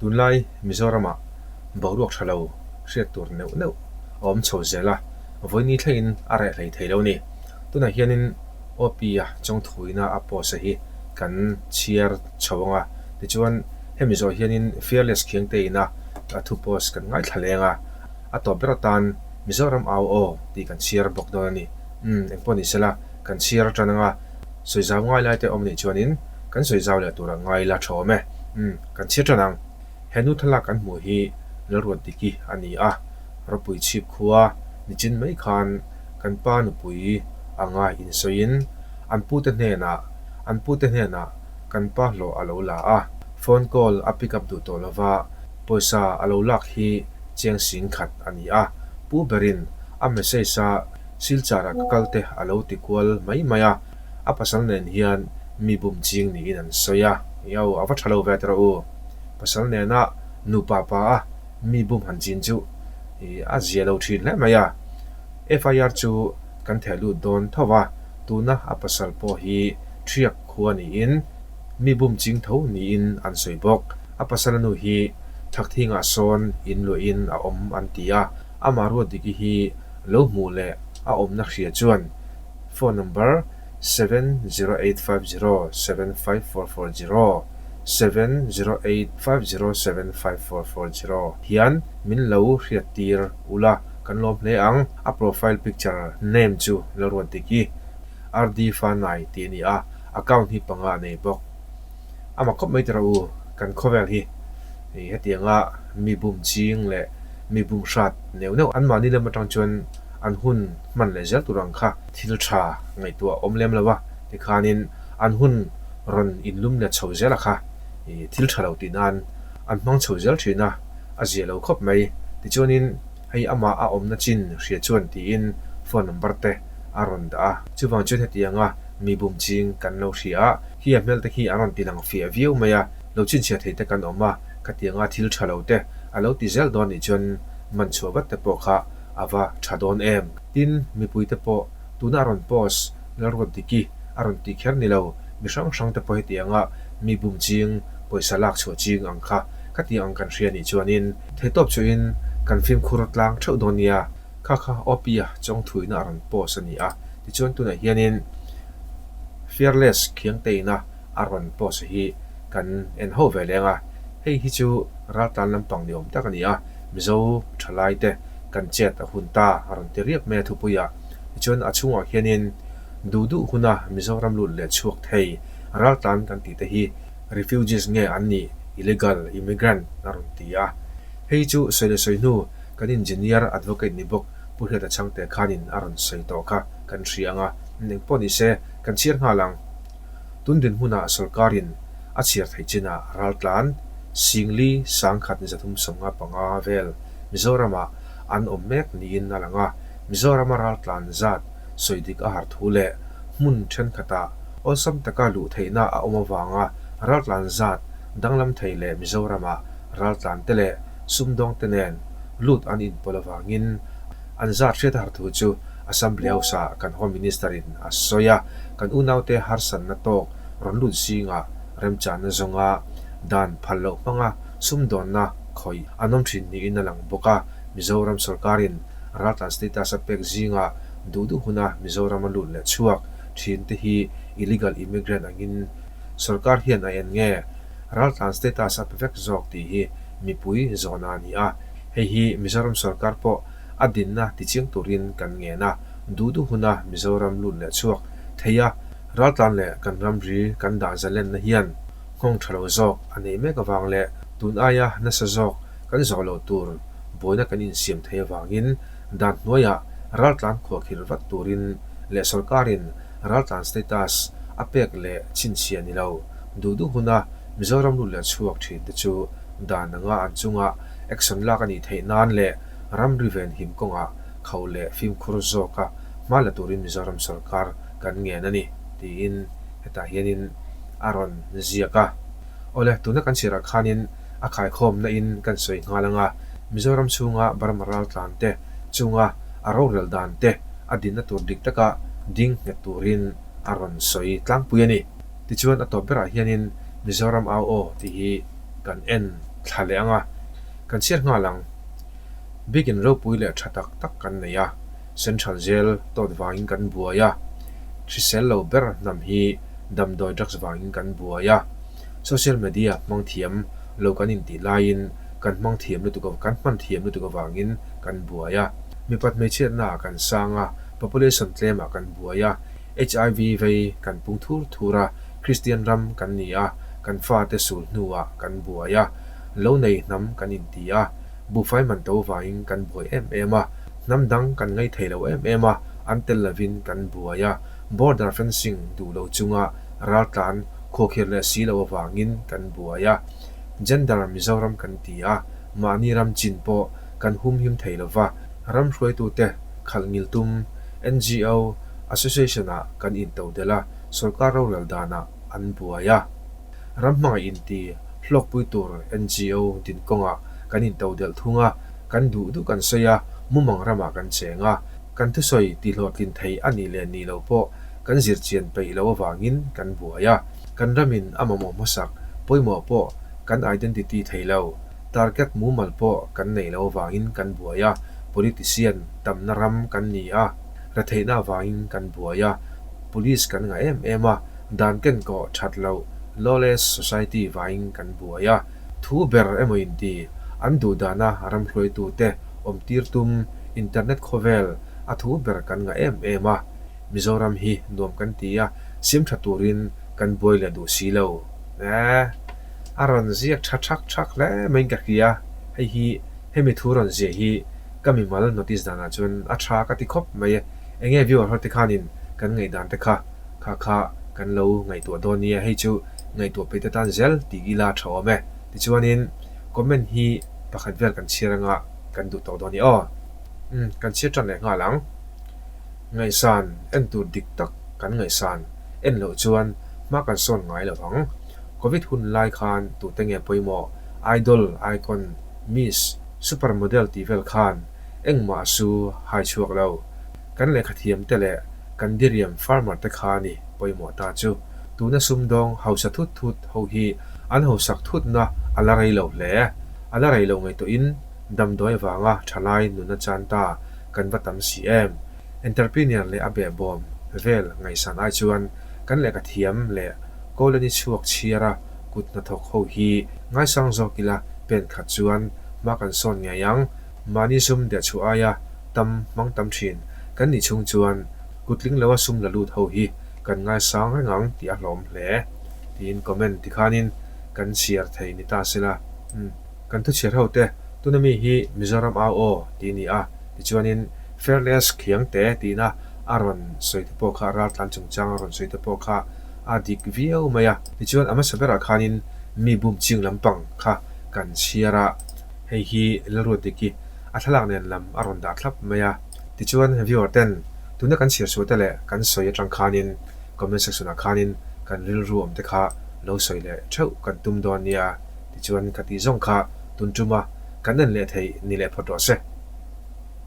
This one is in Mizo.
Tunlai Mizoramah boruak tha lo hriat tur neuh neuh a awm chho zel a, vawiini thlengin a reh hlei thei lo a ni. Tunah hianin OP-a chawngthuina a post-a hi kan chhiar chho ang a, tichuan hemi zawh hianin Fearless Khiangte ina a thu post kan ngaithla leng a, a tawp ber atan Mizoram au aw tih kan chhiar bawk dawn a ni. Umm, engpawh ni sela kan chhiar tan ang a, sawi zau ngai lai te awm anih chuanin kan sawi zau leh tur a ngai la tha awm e. Umm, kan chhiar tan ang. He nu thlalak kan hmuh hi Lalruatdiki a ni a, ropui chhip khua nichin mai khan kan pa nupui anga insawiin an pute hnenah an pute hnenah kan pa hlawh a lo la a, phone call a pick up duh tawh lova pawisa a lo lak hi chiang sing khat a ni a, pu berin a message a Silchar ah ka kal te a lo ti kual mai mai a, a pasal nen hian mi bum ching niin an sawi a, Yo, a va tha lo ve tawh u, pasal nena nupa pa a mi bum han chin chu a zia lo thin hle mai a, FIR chu kan theh lut dawn tho va, tuna a pasal pawh hi thiak khua niin mi bum ching tho niin an sawi bawk. A pasal nu hi Thakthingah sawn in luahin a awm an ti a, amah Ruatdiki hi lo hmuh leh a awmna hria chuan phone number 70850 75440, 70850 75440 hian min lo hriattir ula kan lawm hle ang. A profile picture name chu Lalruatdiki, RD Fanai tih a ni a, account hi panga a nei bawk. Ama khawp mai tawh u, kan khawvel hi hetianga mi bum ching leh mi bum hrat neuh neuh anmahni lam atang chuan an hun hman leh zel tur ang kha thil tha ngaihtuah awm lem lo a, tikhanin an hun rawn inlum let chho zel a kha thil tha lo tih nan an hmang chho zel thin a, a zia lo khawp mai. Tichuanin hei amah a awmna chin hria chuan tiin phone number te a rawn dah a, chuvang chuan hetianga mi bum ching kan lo hria a, khi a hmel te khi an rawn ti lang fiah viau mai a, lo chhinchhiah thei te kan awm a, khatianga thil tha lo te a lo ti zel dawn nih chuan man chhuah vat te pawh kha a va tha dawn em? Tin, mipui te pawh tuna a rawn post Lalruatdiki a rawn tih kher ni lo, mi hrang hrang te pawh hetianga mi bum ching, pawisa lak chhuah ching ang kha khatiang ang kan hria nih chuanin theihtawp chuhin kan fimkhur tlang theuh dawn nia. Kha kha OP-a chawngthuina a rawn post a ni a, tichuan tunah hianin Fearless Khiangteina a rawn post hi kan en ho ve leng a, hei hi chu raltlan lampang ni awm tak a ni a, Mizo thalaite kan chet a hun ta a rawn ti riap mai a thupuiah. Tichuan a chhungah hianin duh duh huna Mizoram lut leh chhuak thei raltlan kan tih te hi refugees nge an nih illegal immigrant a rawn ti a, hei chu sawi leh sawi hnu Kan engineer advocate ni bawk Pu Hriata Chhangte khanin a rawn sawi tawh kha kan hria ang a, eng pawh ni se kan chhiar nghal ang. Tun dinhmunah sawrkarin a chhiar theih chinah raltlan Singli 10,000 375 vel Mizoramah an awm mek niin a lang a, Mizorama raltlan zat sawi dik a har thu leh hmun thenkhatah awlsam taka luh theihna a awm avanga raltlan zat danglam thei leh Mizoramah raltlante leh sumdawngte nen lut an inpawlh avangin an zat hriat har thu chu Assembly House-ah kan Home Minister-in a sawi a, kan unaute harsatna tawk rawn lut zingah remchanna zawnga dan phal loh hmanga sumdawnna khawih an awm thin niin a lang bawk a, Mizoram sawrkarin raltlan status a pek zingah duh duh huna Mizorama lut leh chhuak thinte hi illegal immigrant angin sawrkar hian a en nge? Raltlan status a pe vek zawk tih hi mipui zawhna a ni a, hei hi Mizoram sawrkar pawh a dinna tichiang turin kan ngen a, duh duh huna Mizoram lut leh chhuak thei a, raltlan leh kan ramri kan dah zalenna hian nghawng tha lo zawk a neih mek avang leh tun aia nasa zawk kan zawh loh tur buaina kan insiam thei avangin dan hnuaiah raltlan khuahkhirh vat turin leh sawrkarin raltlan status a pek leh chhinchhiah ni lo. Duh duh huna Mizoram lut leh chhuak thin te chu dan anga an chunga action lak a nih theih nan leh ramri ven him kawngah kho leh fimkhur zawka hma la turin Mizoram sawrkar kan ngen a ni, tiin hetah hianin a rawn ziak a. Awle, tuna kan chhiarah khanin a khaikhawmna in kan sawi nghal anga Mizoram chhunga Burma raltlan te chunga a rorel dan te a dinna tur dik taka ding nghet turin a rawn sawi tlangpui a ni. Tichuan a tawp berah hianin Mizoram au aw tih hi kan en thla leh ang a, kan chhiat nghal ang. Bikin ropui leh tha tak tak kan nei a, Central Jail tawt vangin kan buai a, hrisel lo ber hnam hi damdawi drugs vangin kan buai a, social media hmang thiam lo kan intih laiin kan hmang thiam lutuk kan hman thiam lutuk avangin kan buai a, mipat hmeichhiatnaah kan sang a, population tlemah kan buai a, HIV vei kan pung thur thur a, Kristian ram kan ni a, kan fate sul hnuah kan buai a, lo nei hnam kan inti a, buhfai man to vangin kan buai em em a, hnam dang kan ngaih thei lo em em a, an tel lovin kan buai a, border fencing duh lo chunga raltlan khuakhir leh si lo avangin kan buai a, gender Mizoram kan ti a, mahni ram chin pawh kan humhim thei lova, ram hruaitute khalh ngil tum NGO Association ah kan intodelh a, sorkar rorel danah an buai a. Ram hmangaih inti hlawkpui tur NGO din kawngah kan intodelh thung a, kan duh duh kan sawi a, mumang ramah kan cheng a, kan thusawi tihlawhtlin thei a nih leh nih loh pawh kan zirchian peih loh avangin kan buai a. Kan ramin a mamawh hmasak pawimawh pawh kan identity thei lo, target mumal pawh kan neih loh avangin kan buai a, politician tamna ram kan ni a, retheihna avangin kan buai a, police kan ngah em em a, Dan kenkawh that loh lawless society vangin kan buai a, thu ber emaw inti, an duh dana ram hruaitute awm tir tum internet khawvel a thu ber kan ngah em em a, Mizoram hi nuam kan ti a, siam tha turin kan buai leh duh si lo. Eh, a rawn ziak tha thak thak hle maiin ka hria, hei hi hemi thu rawn ziah hi ka mimal notice danah chuan a tha ka ti khawp mai e, enge viewer ho te khanin kan ngaihdan te kha Kha kha kan lo ngaihtuah dawn nia, hei chu ngaihtuah peih te tan zel tih ila tha awm e. Tichuanin comment hi pakhat vel kan chhiar anga kan duh tawh dawn nia aw. Umm kan chhiar tan leh nghal ang. Ngaihsan en tur dik tak kan ngaihsan en loh chuan hma kan sawn ngai lo ang. Covid hun lai khan tute nge pawimawh idol, icon, miss, super model tih vel khan engmah a su hai chhuak lo. Kan lehkhathiam te leh kan diriam farmer te kha ni pawimawh ta chu. Tuna sumdawng hausa thut thut ho hi an hausak thutna a la rei lo hle. A la rei lo ngaihtuahin damdawi avanga thalai nuna chan ta kan va tam si em. Entrepreneur leh a behbawm vel ngaihsan ai chuan kan lehkhathiam leh colony chhuak chhiara kut hnathawk ho hi ngaisang zawk ila pen khat chuan hma kan sawn ngei ang. Mahni sum dehchhuah aia tam hmang tam thin kan nih chhung chuan kutling loa sum la lut ho hi kan ngaisang reng ang tih a hlawm hle tiin comment tikhanin kan chhiar thei ni ta sela. Umm kan thu chhiar ho te tuna mi hi Mizoram au aw tih a ni a, tichuanin Fairless khiang te tihna a rawn sawi te pawh kha raltlan chungchang a rawn sawi te pawh kha a dik viau mai a, tichuan a hmasa berah khanin mi bum ching lampang kha kan chhiar a, hei hi Lalruatdiki A thlalak nen lam a rawn dah thlap mai a. Tichuan, viewer ten tuna kan chhiar suah te leh kan sawi atang khanin comment section ah khanin kan rilru awm te kha lo sawi leh theuh kan tum dawn nia. Tichuan, ka tih zawng kha tun tuma kan en leh theih ni leh phawt rawh se.